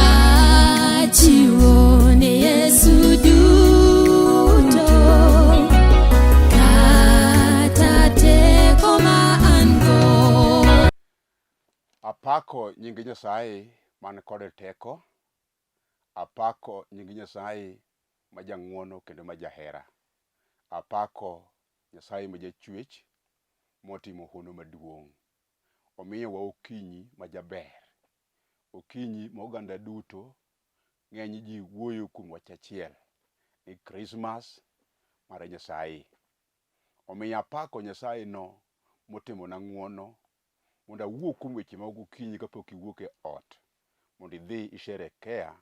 Achiwo ne Yesu duto kata teko ma an go. Apako nying Nyasaye man kod teko. Apako nying Nyasaye ma jang'wono kendo ma jahera. Apako Nyasaye ma jachwech motimo hono maduong'. Omiyowa okinyi ma jaber. Okinyi ma oganda duto ng'eny ji wuoyo kuom wach achiel ni Krismas mar Nyasaye. Omiyo apako Nyasaye no motimona ng'wono mondo awuo kuom weche mag okinyi kapok iwuok e ot mondo idhi isherekea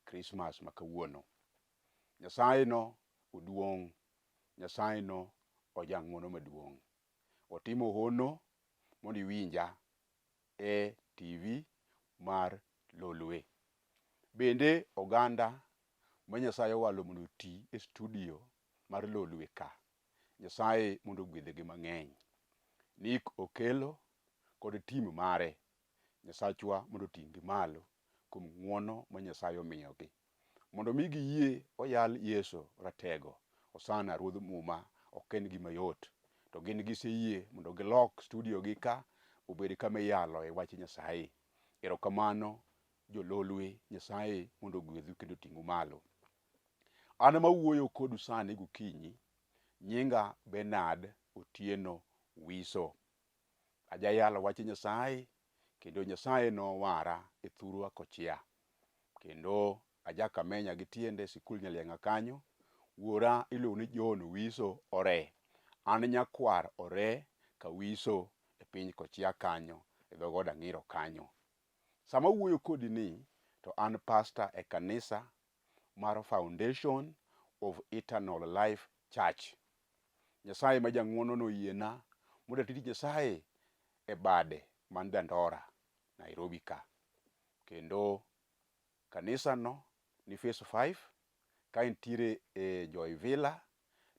Krismas ma kawuono. Nyasaye no oduong', Nyasaye no ojang'wono maduong'. Otimo hono mondo iwinja e TV mar Lolwe. Bende oganda ma Nyasaye owalo mondo oti e studio mar Lolwe ka, Nyasaye mondo ogwedhgi mang'eny. Nick Okello kod team mare, Nyasachwa mondo oting'gi malo kuom ng'uono ma Nyasaye omiyogi. Mondo mi giyie oyal Yesu ratego, Hosana Ruodh Muma ok en gima yot. To gin giseyie mondo gilok studio gi ka obed kama iyaloe wach Nyasaye. Erokamano jololwe, Nyasaye mondo ogwedhu kendo oting'u malo. An ema awuoyo kodu sani gokinyi, nyinga Bernard Otieno Wiso. Ajayalo wach Nyasaye kendo Nyasaye nowara e thurwa Kochia. Kendo aja Kamenya gi tiende sikul Nyaliang'a kanyo. Wuora iluongo ni John Wiso Ore. An nyakwar Ore Kawiso e piny Kochia kanyo e dho god Ang'iro kanyo. Sama awuoyo kodi ni to an pastor e kanisa mar Foundation of Eternal Life Church. Nyasaye ma jang'uono noyiena mondo ati tich Nyasaye e bade man Dandora, Nairobi ka. Kendo kanisa no ni phase 5 ka intiere e Joy Villa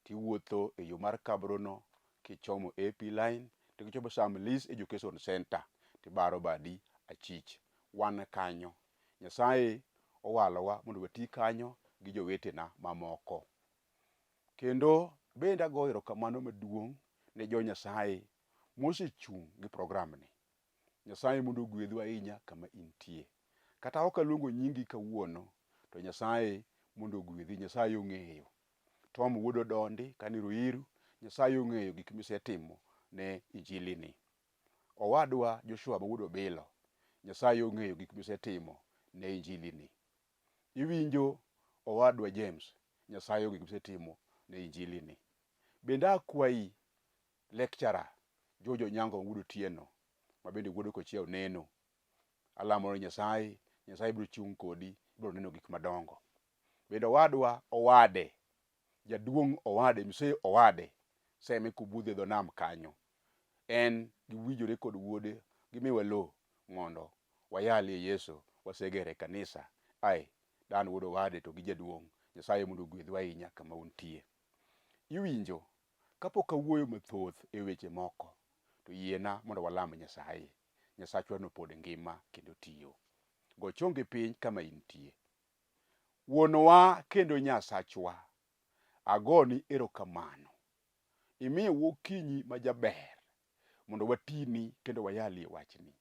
tiwuotho e yo mar Kabrono kichomo AP line to kichopo Sam Lee's Education Center tibaro badi achich. Wan kanyo. Nyasaye owalowa mondo wati kanyo gi jowetena mamoko. Kendo bende agoyo erokamano maduong' ne jo Nyasaye mosechung' gi program ni. Nyasaye mondo ogwedhu ahinya kama intie. Kata ok aluongo nyingi kawuono, to Nyasaye mondo ogwedhi, Nyasaye ong'eyo. Tom wuod Odondi kani Ruiru, Nyasaye ong'eyo gik misetimo ne injili ni. Owadwa Joshua ma wuod Obilo, Nyasaye ong'eyo gik misetimo ne injili ni. Iwinjo owadwa James, Nyasaye ong'eyo gik misetimo ne injili ni. Bende akwayi Lecturer George Onyango wuod Otieno ma bende wuod Kochia Oneno. Alamo ni Nyasaye, Nyasaye biro chung' kodi, ibiro neno gik madongo. Bende owadwa Owade, jaduong' Owade, msee Owade, seme kubudho e dho nam kanyo. En giwinjore kod wuode, gimiwa lo mondo wayalie Yesu, wasegere kanisa. Ai, dan wuod Owade to gi jaduong', Nyasaye mondo ogwedhu ahinya kama untie. Iwinjo? Kapok awuoyo mathoth e weche moko, to yiena mondo walam Nyasaye. Nyasachwano pod ngima kendo tiyo. Go chongi piny kama intie. Wuonwa kendo Nyasachwa, agoni erokamano. Imiyowa okinyi ma jaber mondo watini kendo wayalie wachni.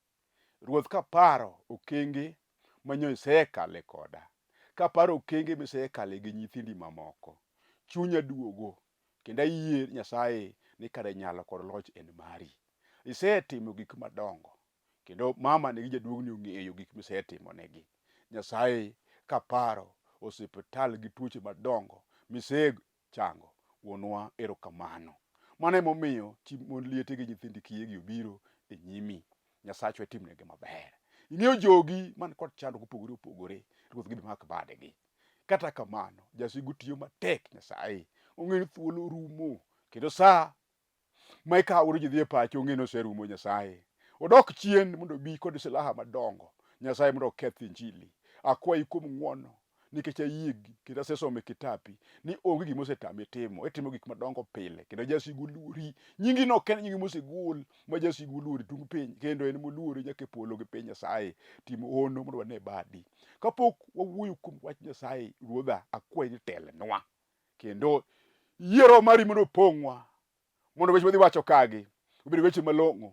Ruoth, kaparo okenge ma nyo isekale koda, kaparo okenge misekale gi nyithindi mamoko, chunya duogo kendo ayie Nyasaye ni kare nyalo kod loch en mari. Isetimo gik madongo kendo mama nigi jaduong'ni ong'eyo gik misetimo negi. Nyasaye kaparo osiptal gi tuoche madongo misechango, wuonwa erokamano. Mano emomiyo chi mon liete gi nyithind kiye gi obiro e nyimi. Nyasachwa itimnegi maber. Ing'eyo jogi man kod chandruok mopogore opogore, Ruoth gibi mak badegi. Kata kamano, jasigu tiyo matek Nyasaye. Ong'eyo ni thuolo rumo kendo saa ma ikawo ji dhi e pacho ong'eyo ni oserumo Nyasaye. Odok chien mondo obi kod silaha madongo. Nyasaye mondo oketh injili. Akwayi kuom ng'wono. nikech ayie kendo asesomo e kitapi ni onge gima osetami timo. Itimo gik madongo pile kendo jasigu luori. Nyingino ok en nying mosegol ma jasigu luori tung' piny kendo en moluori nyaka e polo gi piny Nyasaye. Tim hono mondo wane badi. Kapok wawuoyo kuom wach Nyasaye, Ruodha, akwayi ni telnwa kendo yie Roho mari mondo opong'wa mondo weche madhi wacho kagi obed weche malong'o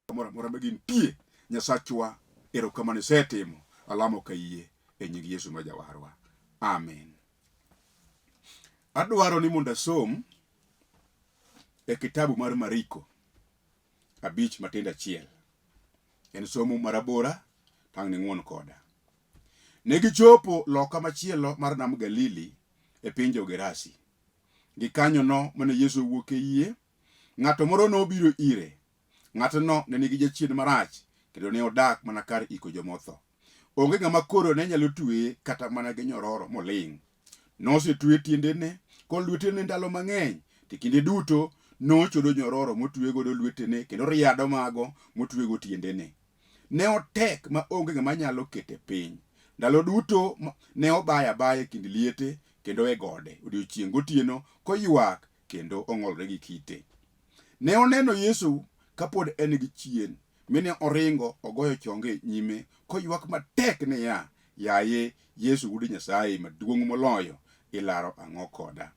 kamoro amora ma gintie. Nyasachwa, erokamano isetimo. Alamo ka yie e nying Yesu ma Jawarwa. Amen. Adwaro ni mondo asom e kitabu mar Mariko 5:1. En somo marabora, tang' ni ng'uon koda. Ne gichopo loka machielo mar nam Galili e piny jo-Gerasi. Gikanyono mane Yesu owuok e yie, ng'ato moro nobiro ire. Ng'atno ne nigi jachien marach kendo ne odak mana kar iko jomotho. Onge ng'ama koro ne nyalo tweye kata mana gi nyororo moling'. Nosetwe tiendene kod lwetene ndalo mang'eny, to kinde duto nochodo nyororo motwegodo lwetene kendo riado mago motwego tiendene. Ne otek ma onge ng'ama nyalo kete piny. Ndalo duto ne obayo abaya e kind liete kendo e gode odiechieng' gotieno koywak kendo ong'olore gi kite. Ne oneno Yesu kapod en gi chien, mi ne oringo ogoyo chonge e nyime koywak matek niya, Yaye Yesu Wuod Nyasaye Maduong' Moloyo, ilaro ang'o koda?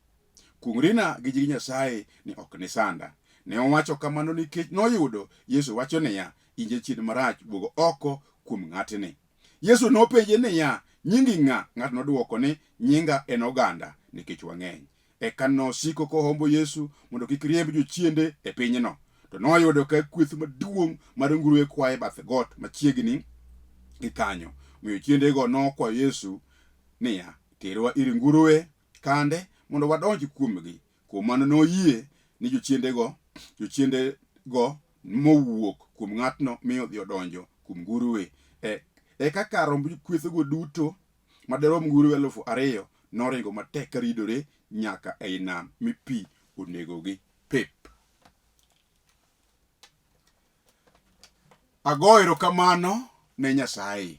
Kuong'rina gi nying Nyasaye ni ok nisanda. Ne owacho kamano nikech noyudo Yesu wacho niya, In jachien marach, wuog oko kuom ng'atni. Yesu nopenje niya, Nyingi ng'a? Ng'atno nodwoko ni, Nyinga en Oganda, nikech wang'eny. Eka nosiko kohombo Yesu mondo kik riemb jochiende e pinyno. To noyudo ka kweth maduong' mar nguruwe kwayo e bath got machiegni gi kanyo. Omiyo jochiendego nokwayo Yesu niya, Terwa ir nguruwe kande mondo wadonj kuomgi. Kuom mano noyie ni jochiendego jochiendego mowuok kuom ng'atno mi odhi odonjo kuom nguruwe. E, eka kar romb kwethgo duto madirom nguruwe 2000 noringo matek ka ridore nyaka ei nam mi pi onegogi pep. Ago erokamano ne Nyasaye.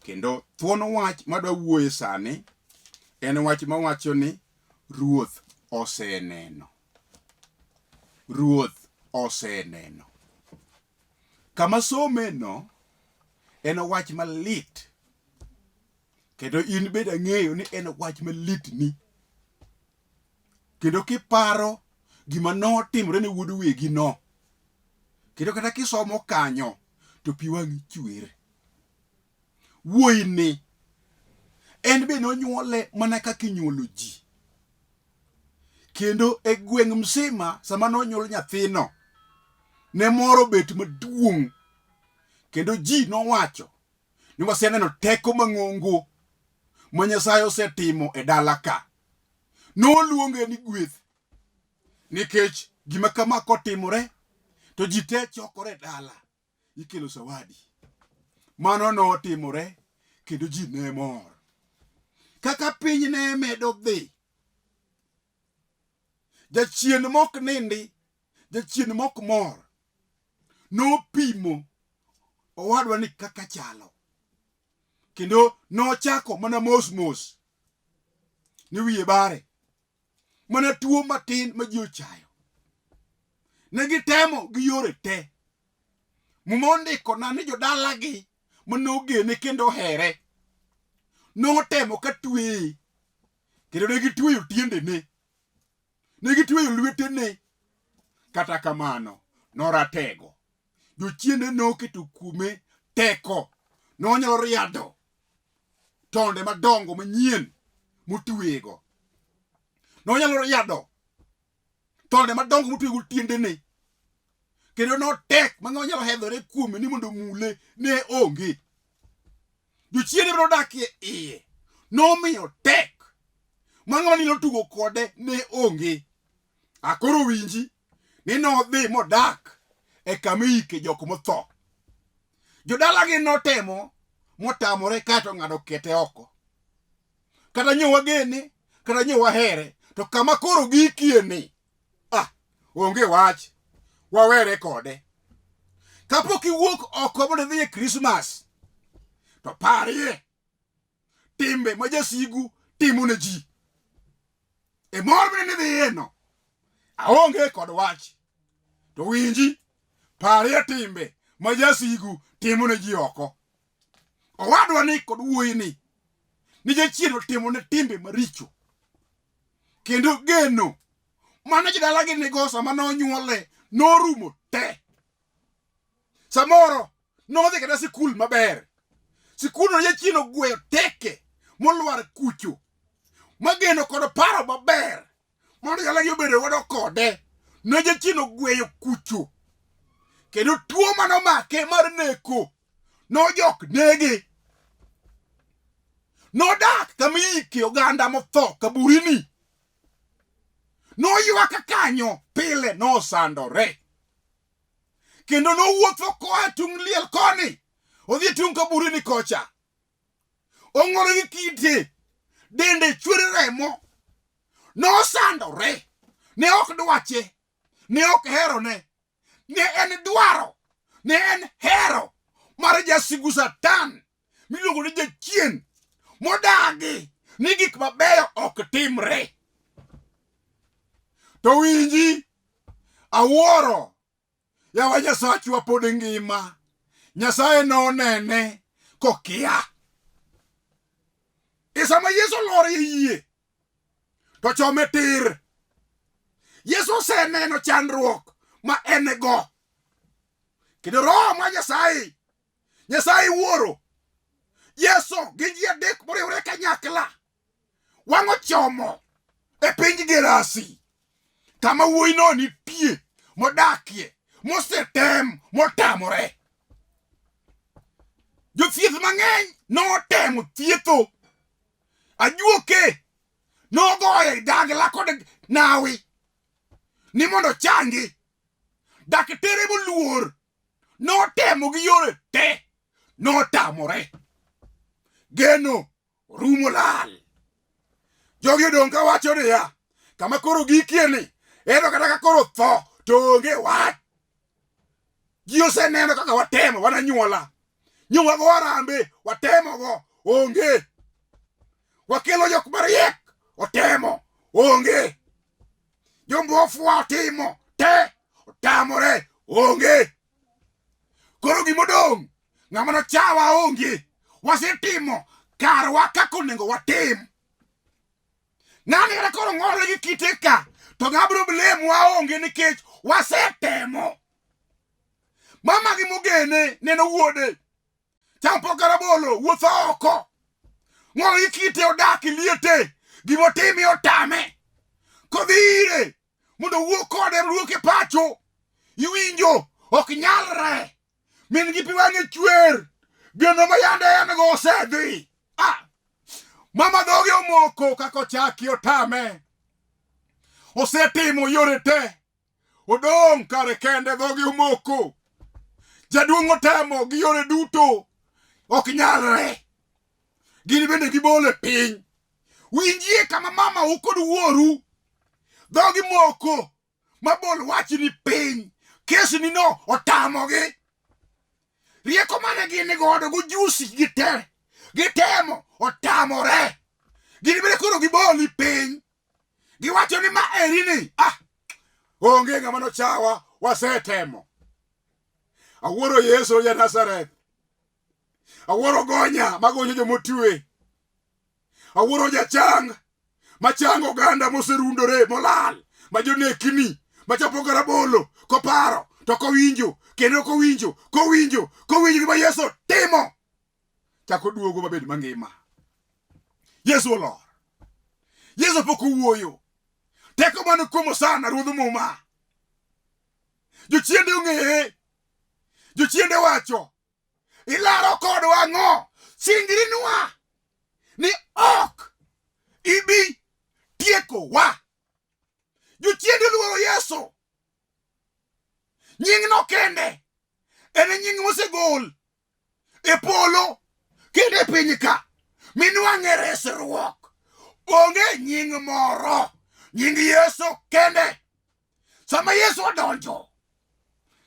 Kendo thuon wach madwa wuoye sani en wach mawacho ni Ruoth oseneno. Ruoth oseneno. Kama someno en wach malit kendo in bende ang'eyo ni en wach malitni. Kendo kiparo gima notimore ne wuod wegino, kendo kata kisomo kanyo to pi wang'i chwer. Wuoyini en be nonyuole mana kaka inyuolo ji. Kendo e gweng' msima sama nonyuol nyathino, ne mor obet maduong' kendo ji nowacho ni waseneno teko mang'ongo ma Nyasaye osetimo e dala ka. Noluonge ni gweth nikech gima kama kotimore to ji te chokore e dala ikelo zawadi. Mano notimore kendo ji ne mor. Kaka piny ne medo dhi, jachien mok nindi, jachien mok mor, nopimo owadwa ni kaka chalo. Kendo nochako mana mos mos ni wiye bare. Mana tuo matin ma ji ochayo. Ne gitemo gi yore te. Muma ondikona ni jodalagi ma nogene kendo ohere notemo ka tweye kendo ne gitweyo tiendene ne gitweyo lwetene kata kamano noratego jochiende noketo kuome teko nonyalo riado tonde madongo manyien motweyego nonyalo riado tonde madongo motweyego tiendene kendo notek ma ng'ama nyalo hedhore kuome ni mondo omule ne onge jochiende nodakie iye nomiyo tek ma ng'ama nyalo tugo kode ne onge akoro winji ni nodhi modak e kama iyike jok motho jodalagi notemo motamore kaeto ng'ado kete oko kata nyo wagene kata nyo wahere to kama koro gikie ni ah onge wach wawere kode kapok iwuok oko mondo idhi e krismas. To parie timbe ma jasigu timo ne ji. E mor mine nidhiyeno, aonge kod wach. To winji, parie timbe ma jasigu timo ne ji oko. Owadwa ni kod wuoyi ni, ni jachien otimo ne timbe maricho. Kendo geno mane jodalagi nigo sama nonyuole norumo te. Samoro nodhi kata sikul maber. Sikul no jachien ogweyo teke molwar kucho. Mageno kod paro maber mondo jodalagi obedo godo kode. Ne jachien ogweyo kucho. Kendo tuo mane omake mar neko nojok nege. Nodak kama iike oganda motho kaburini. Noywak kanyo pile nosandore. Kendo nowuotho koa e tung' liel koni odhi e tung' kaburini kocha. Ong'ore gi kite, dende chwer remo. Nosandore, ne ok dwache, ne ok herone, ne en dwaro, ne en hero mar jasigu Satan miluongo ni jachien modagi ni gik mabeyo ok timre. To winji, awuoro yawa Nyasachwa pod ngima. Nyasaye nonene kokia. E sama Yesu olor e yie to chome tir. Yesu oseneno chandruok ma en go. Kendo Roho mar Nyasaye, Nyasaye Wuoro, Yesu gin ji adek moriwore kanyakla wang' ochomo e piny Gerasi kama wuoyino nitie modakie mosetem motamore. Jothieth mang'eny notemo thietho ajuoke nogoye dagla kod nawi ni mondo ochangi. Daktere moluor notemo gi yore te notamore. Geno rumo lal. Jogi odong' ka wacho niya, kama koro gikie ni, ero kata ka koro tho to onge wach. Ji oseneno kaka watemo wan anyuola. Nyo wago arambe, watemogo, onge. Wakelo jok mariek, otemo, onge. Jombofuwa otimo, te, otamore, onge. Koro gimodong' ng'ama nochawa onge. Wasetimo karwa kaka onego watim. Ng'ani kata koro ng'olre gi kite ka, to ng'ama biro blame wa onge nikech wasetemo. Mama gi mogene neno wuode. Cham pok rabolo, wuotho oko. Ng'ol gi kite odak e liete. Gimotimi otame. Kodhi ire mondo owuo kode ruok e pacho. Iwinjo ok nyalre. Min gi pi wang'e chwer. Geno ma yande en go osedhi. Ah! Mama dhoge omoko kaka ochaki otame. Osetimo yore te. Odong' kare kende dhoge omoko. Jaduong' otemo gi yore duto. Ok nyalre. Gin bende gibolo e piny. Winjie kama mama u kod wuoru dhogi moko mabol wachni piny. Kesni no otamogi. Rieko mane gin godo gojusi gite gitemo otamore. Gin bende koro giboli piny. Giwacho ni ma eri ni ah onge ng'ama nochawa wasetemo. Awuoro Yesu ja Nazareth. Awuoro gonya magonyo jomotwe. Awuoro jachang machango oganda moserundore molal ma jonekni machapo garabolo koparo to kowinjo kendo kowinjo kowinjo kowinjo gima Yesu timo chako duogo mabed mangima. Yesu olor. Yesu pok owuoyo. Teko mane kuom Hosana ruodh muma. Jochiende ong'eye. Jochiende wacho, ilaro kodwa ang'o? Singrinwa ni ok ibi tiekowa. Jochiende oluoro Yesu. Nyingno kende en e nying mosegol e polo kendo e piny ka minwang'e resruok. Onge nying moro, nying Yesu kende. Sama Yesu odonjo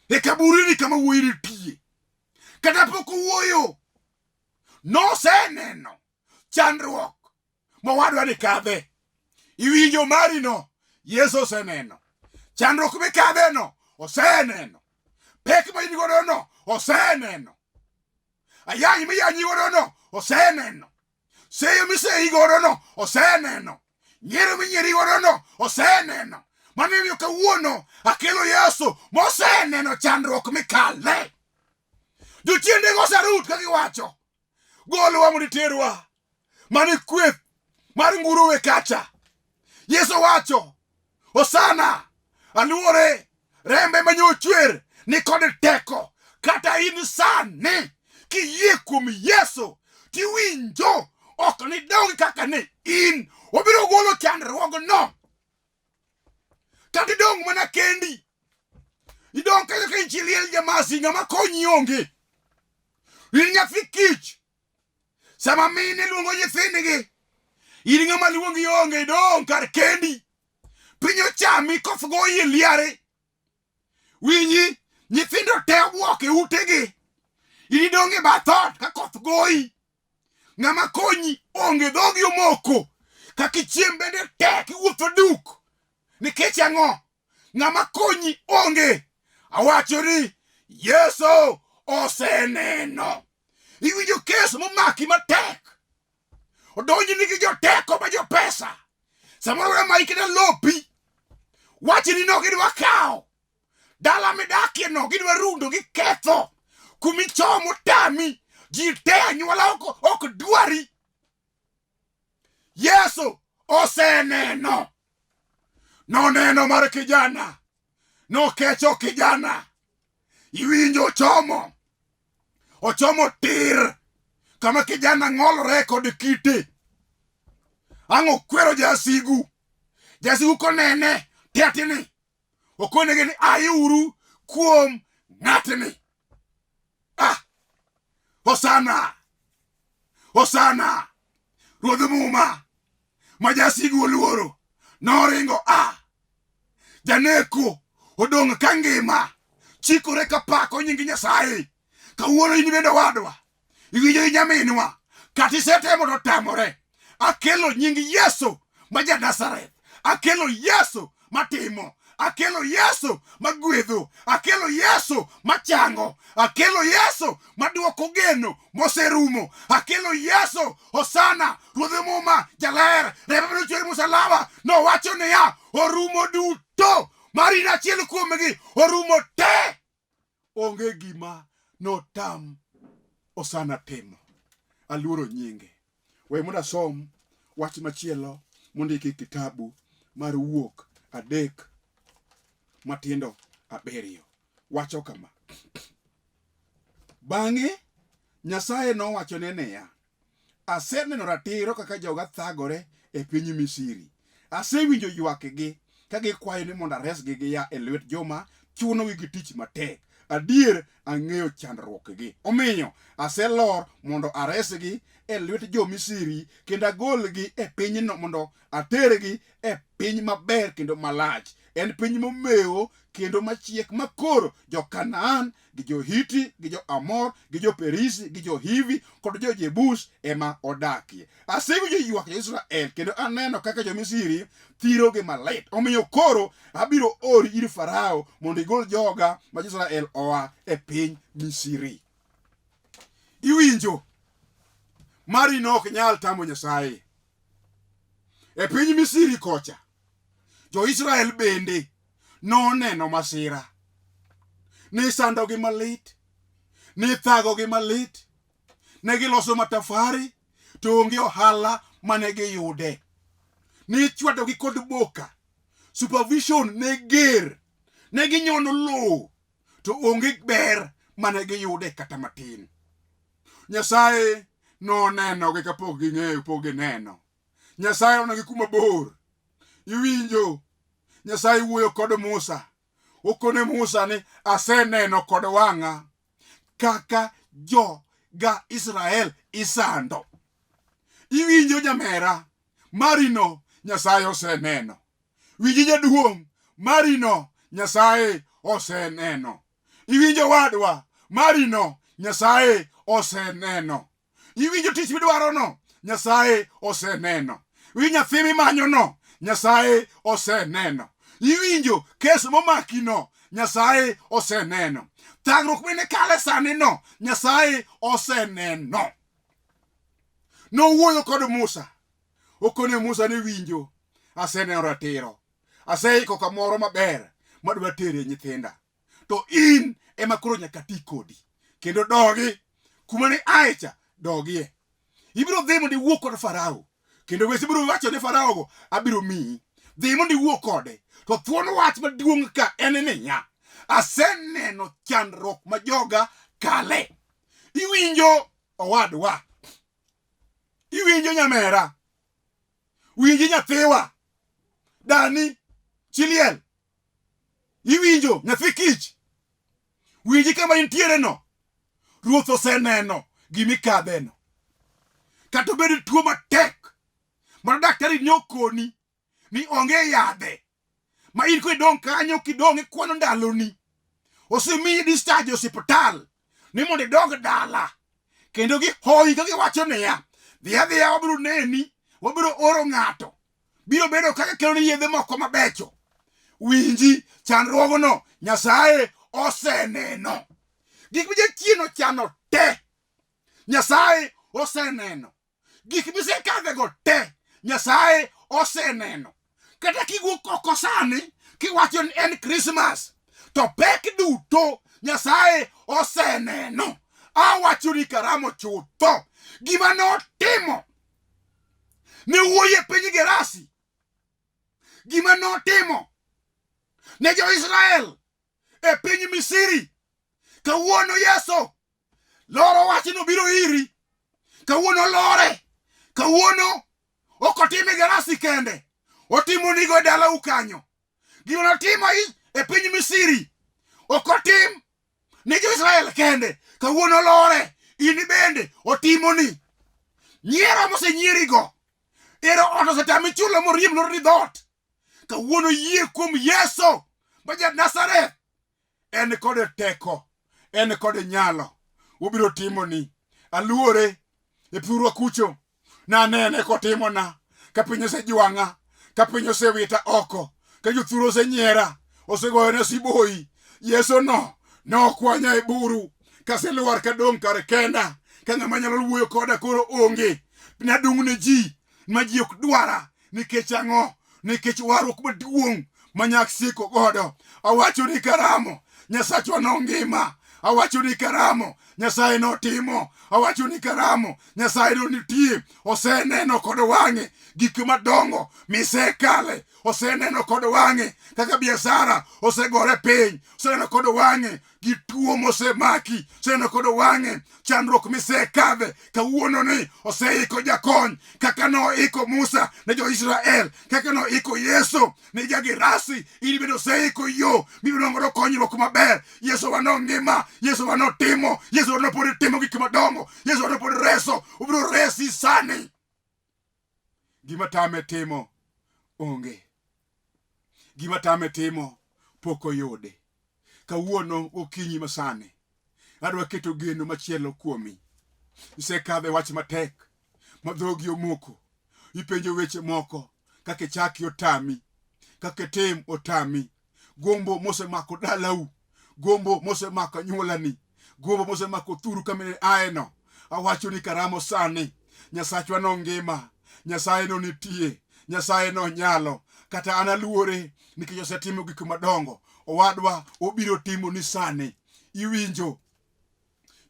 e kaburini kama wuoyi nitie, kata pok owuoyo, Noseneno chandruok mowadwa ni kadhe. Iwinjo marino, Yesu oseneno. Chandruok mikadheno, oseneno. Pek ma in godono, oseneno. Ayany miyanyi godono, oseneno. Seyo miseyi godono, oseneno. Nyiero minyieri godono, oseneno. Mano emomiyo kawuono akelo Yesu moseneno chandruok mikale. Jochiende go sarut ka giwacho, golwa mondo iterwa mana e kweth mar nguruwe kacha. Yesu wacho, Hosana, aluore rembe ma nyochwer ni kod teko. Kata in sani kiyie kuom Yesu tiwinjo ok nidog kaka ne in. Obiro golo chandruogno. Kata idong' mana kendi. Idong' kanyo ka in chi liel jamasi ng'ama konyi onge. In nyathi kich. Sama mine luongo nyithindgi, in ng'ama luongi onge, idong' kar kendi. Piny ochami, koth goyi e liare. Winji, nyithindo te obwok e utegi. In idong' e bath ot ka koth goyi. Ng'ama konyi onge, dhogi omoko. Kaka ichiem bende tek, iwuotho duk. Nikech ang'o? Ng'ama konyi onge. Awacho ni Yesu oseneno. Iwinjo kes momaki matek. Odonjni gi joteko ma jopesa. Samoro wena maiki kata lopi. Wachni no gidwa kawo. Dala midakie no gidwa rundo giketho. Kumichomo tami. Ji te anyuola ok, ok dwari. Yesu oseneno. Noneno mar kijana. Nokecho kijana. Iwinjo ochomo. Ochomo tir kama kijana ng'olore kod kite. Ang' okwero jasigu. Jasigu konene tetni. Okonegi ni ayiuru kuom ng'atni. Ah! Hosana! Hosana! Ruodh muma ma jasigu oluoro noringo a. Janeko odong' ka ngima chikore ka pako nying Nyasaye. Kawuono in bende owadwa, iwinjo in nyaminwa, kata isetemo to tamore. Akelo nying Yesu ma ja Nazareth. Akelo Yesu matimo. Akelo Yesu magwedho. Akelo Yesu machango. Akelo Yesu maduoko geno moserumo. Akelo Yesu, Hosana, Ruodh Muma, Jaler, rembe mane ochwer e musalaba. Nowacho niya, orumo duto. Mar in achiel kuomgi, orumo te. Onge gima notam Hosana timo. Aluoro nyinge. We mondo asom wach machielo mondiki e kitabu mar Wuok adek matindo abiriyo. Wacho kama. Bang'e Nyasaye nowachone niya, Aseneno ratiro kaka joga thagore e piny Misri. Asewinjo ywakgi ka gikwayo ni mondo aresgi gia e lwet joma chunogi gi tich matek. Adier ang'eyo chandruokgi. Omiyo aselor mondo aresgi e lwet jo-Misri kendo agolgi e pinyno mondo atergi e piny maber kendo malach. En piny momewo kendo machiek ma koro jo-Kanaan gi jo-Hiti gi jo-Amor gi jo-Perizi gi jo-Hivi kod jo-Jebus ema odakie. Asewinjo ywak jo-Israel kendo aneno kaka jo-Misri thirogi malit. Omiyo koro abiro ori ir Farao mondo igol joga ma jo-Israel oa e piny Misri. Iwinjo? Mari no ok nyal tamo Nyasaye. E piny Misri kocha, jo-Israel bende noneno masira. Nisandogi malit, nithagogi malit, ne giloso matafari to onge ohala mane giyude. Nichwadogi kod boka, supervision ne ger, ne ginyono lowo to onge ber mane giyude kata matin. Nyasaye nonenogi kapok ging'eyo, pok gineno. Nyasaye onenogi kuma bor. Iwinjo, Nyasaye wuoyo kod Musa. Okone Musa ni aseneno kod wang'a kaka joga Israel isando. Iwinjo nyamera, marino Nyasaye oseneno. Winji jaduong', marino Nyasaye oseneno. Iwinjo wadwa, marino Nyasaye oseneno. Iwinjo tich midwarono, Nyasaye oseneno. Iwinjo nyathi mimanyono, Nyasaye oseneno. Iwinjo kes momakino, Nyasaye oseneno. Thagruok mine kale sani no, Nyasaye oseneno. Nowuoyo kod Musa, okone Musa ni winjo, aseneno ratiro, aseiko kamoro maber madwa terie nyithinda. To in ema koro nyaka ti kodi, kendo dogi kuma ne ae cha, dogie. Ibiro dhi mondo iwuo kod Farao, kendo weche ibiro wacho ne Farao go abiro miyi. Dhi mondo iwuo kode. To thuon wach maduong' ka en niya, aseneno chandruok ma joga kale. Iwinjo owadwa, iwinjo nyamera, winji nyathiwa, dani, chiliel, iwinjo nyathi kich, winji kama intiere no, Ruoth oseneno gimikadheno. Kata obed tuo matek ma daktari ne okoni ni onge yadhe, ma in kidong' kanyo kidong' ikwano ndaloni, osemiyi discharge e osiptal ni mondo idog dala, kendo gihoyi ka giwacho niya, dhi adhiya wabiro neni, wabiro oro ng'ato biro bedo kaka kelo ni yedhe moko mabecho. Winji chandruogno Nyasaye oseneno. Gik ma jachien ochano te Nyasaye oseneno. Gik misekadhego te Nyasaye oseneno. Kata kiwuok oko sani kiwacho ni en Christmas, to pek duto Nyasaye oseneno. Awacho ni karamo chutho gima notimo ne wuoyi e piny Gerasi, gima notimo ne jo-Israel e piny Misri, kawuono Yesu loro wachno biro iri. Kawuono lore, kawuono ok otime Gerasi kende, otimo nigo e dalau kanyo. Gima notimo e piny Misri ok otim ne jo-Israel kende, kawuono lore in bende otimoni. Nyiero mosenyierigo, ero ot osetami chulo moriemb lorni dhoot, kawuono yie kuom Yesu ma ja-Nazareth. En kod teko, en kod nyalo, obiro timoni. Aluore e purwa kucho, nanene kotimona ka piny osejwang'a, ka piny osewita oko, ka jothuru osenyiera, osegoyona siboi. Yesu no nokwanya e buru, kaselwar kadong' kar kenda, ka ng'ama nyalo wuoyo koda koro onge. Nadung' ne ji ma ji ok dwara. Nikech ang'o? Nikech warruok maduong' ma nyak siko godo. Awacho ni karamo, Nyasachwa nongima. Awacho ni karamo, Nyasaye notimo. Awacho ni karamo, Nyasaye no nitie. Oseneno kod wang'e gik madongo misekale. Oseneno kod wang'e kaka biashara osegore piny. Oseneno kod wang'e gi tuo mosemaki. Oseneno kod wang'e chandruok misekadhe. Kawuono ni oseiko jakony, kaka noiko Musa ne jo-Israel, kaka noiko Yesu ne ja-Gerasi, in bende oseiko yo mibiro godo konyruok maber. Yesu wanongima, Yesu wanotimo, Yesu wanopod timo gik madongo, Yesu wanopod reso, obiro resi sani. Gima tame timo onge, gima tame timo pok oyude. Kawuono okinyi masani adwa keto geno machielo kuomi. Isekadho e wach matek ma dhogi omoko, ipenjo weche moko kaka ichaki otami, kaka itim otami, gombo mosemako dalau, gombo mosemako anyuolani, gombo mosemako thuru kama aeno. Awacho ni karamo sani, Nyasachwa no ngima, Nyasaye no nitie, Nyasaye no nyalo. Kata an aluore nikech osetimo gik madongo. Owadwa, obiro timo ni sani. Iwinjo,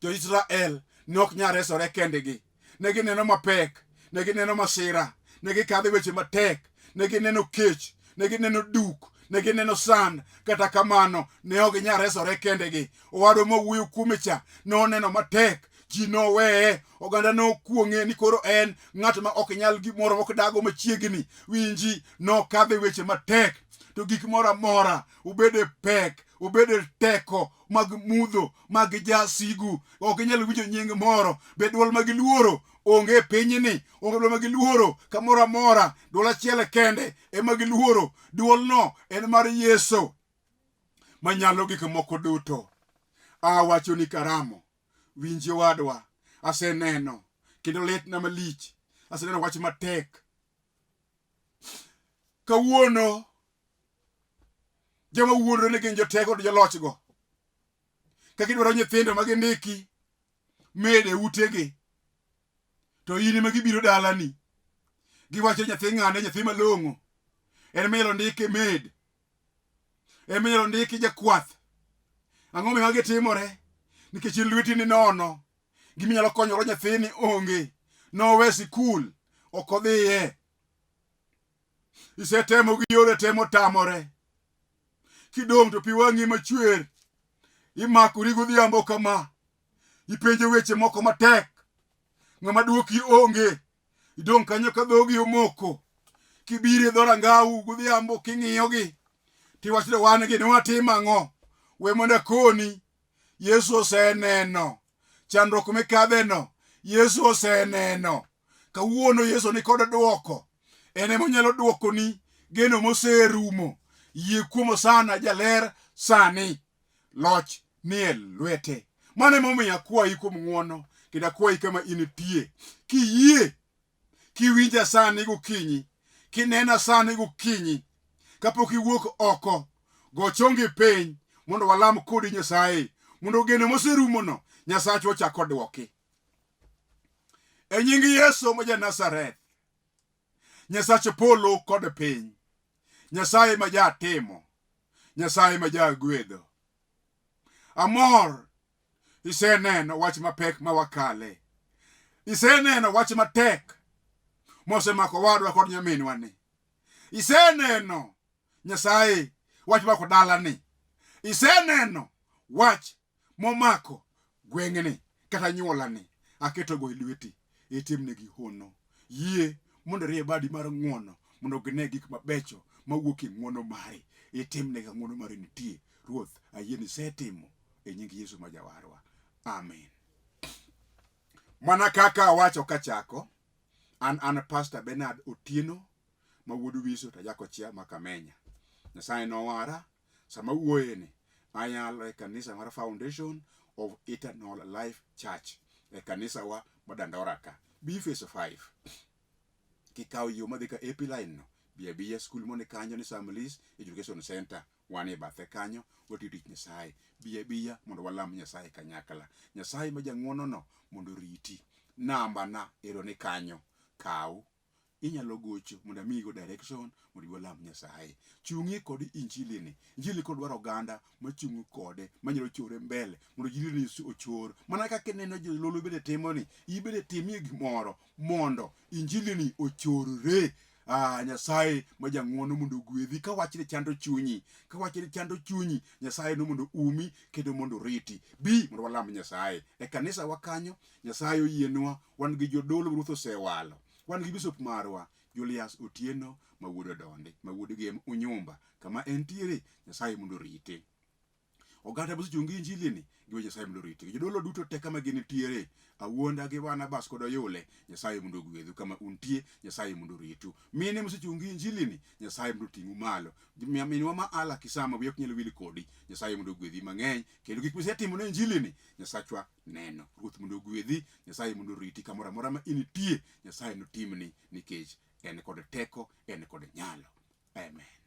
jo-Israel ne ok nyal resore kendgi. Ne gineno mapek, ne gineno masira, ne gikadho e weche matek, ne gineno kech, ne gineno duk, ne gineno sand. Kata kamano, ne ok ginyal resore kendgi. Owadwa mawuoyo kuome cha noneno matek, ji noweye, oganda nokuong'e ni koro en ng'at ma ok nyal gimoro, ok dago machiegni. Winji, nokadho e weche matek, to gik moro amora, obed e pek, obed e teko mag mudho mag jasigu, ok ginyal winjo nying moro, be dwol ma giluoro onge e pinyni, onge dwol ma giluoro kamoro amora, dwol achiel kende ema giluoro, dwolno en mar Yesu manyalo gik moko duto. Awacho ni karamo, winji owadwa, aseneno Kendo litna malich. Aseneno wach matek. Kawuono joma wuondore ni gin joteko to jolochgo ka gidwaro nyithindo ma gindiki med e utegi to in ema gibiro dalani giwacho nyathi ng'ane nyathi malong'o en minyalo ndike med en minyalo ndiki jakwath ang'o miyo magi timore nikech in lweti ni nono giminyalo konyoro nyathini onge nowe sikul ok odhiye isetemo gi yore temo tamore kidong' to pi wang'i machwer imakori godhiambo kama ipenjo weche moko matek ng'ama dwoki onge idong' kanyo ka dhogi omoko kibiro e dhorangau godhiambo king'iyogi tiwacho ni wan gi nwatim ang'o we mondo akoni Yesu oseneno chandruok mikadheno. Yesu oseneno. Kawuono Yesu ni kod dwoko. En ema onyalo dwokoni geno moserumo. Yie kuom Hosana jaler sani. Loch nie lwete. Mano emomiyo akwayi kuom ng'wono kendo akwayi kama intie. Kiyie kiwinja sani gokinyi, kinena sani gokinyi, kapok iwuok oko, go chongi piny mondo walam kodi Nyasaye, mondo geno moserumono Nyasachwa ochak odwoki. E nying Yesu ma ja-Nazareth, Nyasach polo kod piny, Nyasaye ma jatimo, Nyasaye ma jagwedho. Amor Iseneno wach mapek ma wakale. Iseneno wach matek mosemako owadwa kod nyaminwa ni. Iseneno Nyasaye wach mako dalani. Iseneno wach momako gweng'ni kata nyuolani. Aketogo e lweti, itimnegi hono. Yie mondo irie badi mar ng'wono mondo gine gik mabecho mawuok e ng'wono mari. Itimnegi ka ng'wono mari nitie. Ruoth, ayie ni isetimo e nying Yesu ma Jawarwa. Amen. Mana kaka awacho kachako, an an Pastor Bernard Otieno ma wuod Wiso to Jakochia ma Kamenya. Nyasaye nowara sama wuoyeni ayalo e kanisa mar Foundation of Eternal Life Church e kanisawa ma Dandora ka. Bi phase 5. Kikawo yo madhi ka AP line no, bi abiya skul moni kanyo ni Samlis Education Center. Wan e bathe kanyo watiyo tich Nyasaye. Bi abiya mondo walam Nyasaye kanyakla. Nyasaye ma jang'wonono mondo oriti. Namba na ero ni kanyo. Kaw. Inyalo gocho mondo amiyigo direction mondo ibi walam Nyasaye. Chung'ie kod injili ni. Injili kod dwaro oganda machung' kode, manyalo chore mbele mondo injili ni ochor. Mana kaka ineno jololo bende timo ni, in bende timie gimoro mondo injili ni ochorre. Ah, Nyasaye ma jang'wono mondo ogwedhi ka wachni chando chunyi, ka wachni chando chunyi, Nyasaye no mondo umi kendo mondo oriti. Bi mondo walam Nyasaye. E kanisa wa kanyo, Nyasaye oyienwa, wan gi jodolo Ruoth osewalo. Wan gi bishop marwa, Julius Otieno ma wuod Odondi, ma wuod Gem Unyumba, kama entiere, Nyasaye mondo orite. Oganda mosechung' gi injili ni giwe Nyasaye mondo oritgi. Jodolo duto te kama gintiere, Awuonda gi Barnabas kod Oyule, Nyasaye mondo ogwedhu kama untie, Nyasaye mondo oritu. Mine mosechung' gi injili ni, Nyasaye mondo oting'u malo. Minwa ma Ala Kisama wiya ok nyal wil kodi, Nyasaye mondo ogwedhi mang'eny, kendo gik misetimo ne injili ni, Nyasachwa neno. Ruoth mondo ogwedhi, Nyasaye mondo oriti kamoro amora ma intie, Nyasaye notimni nikech en kod teko, en kod nyalo. Amen.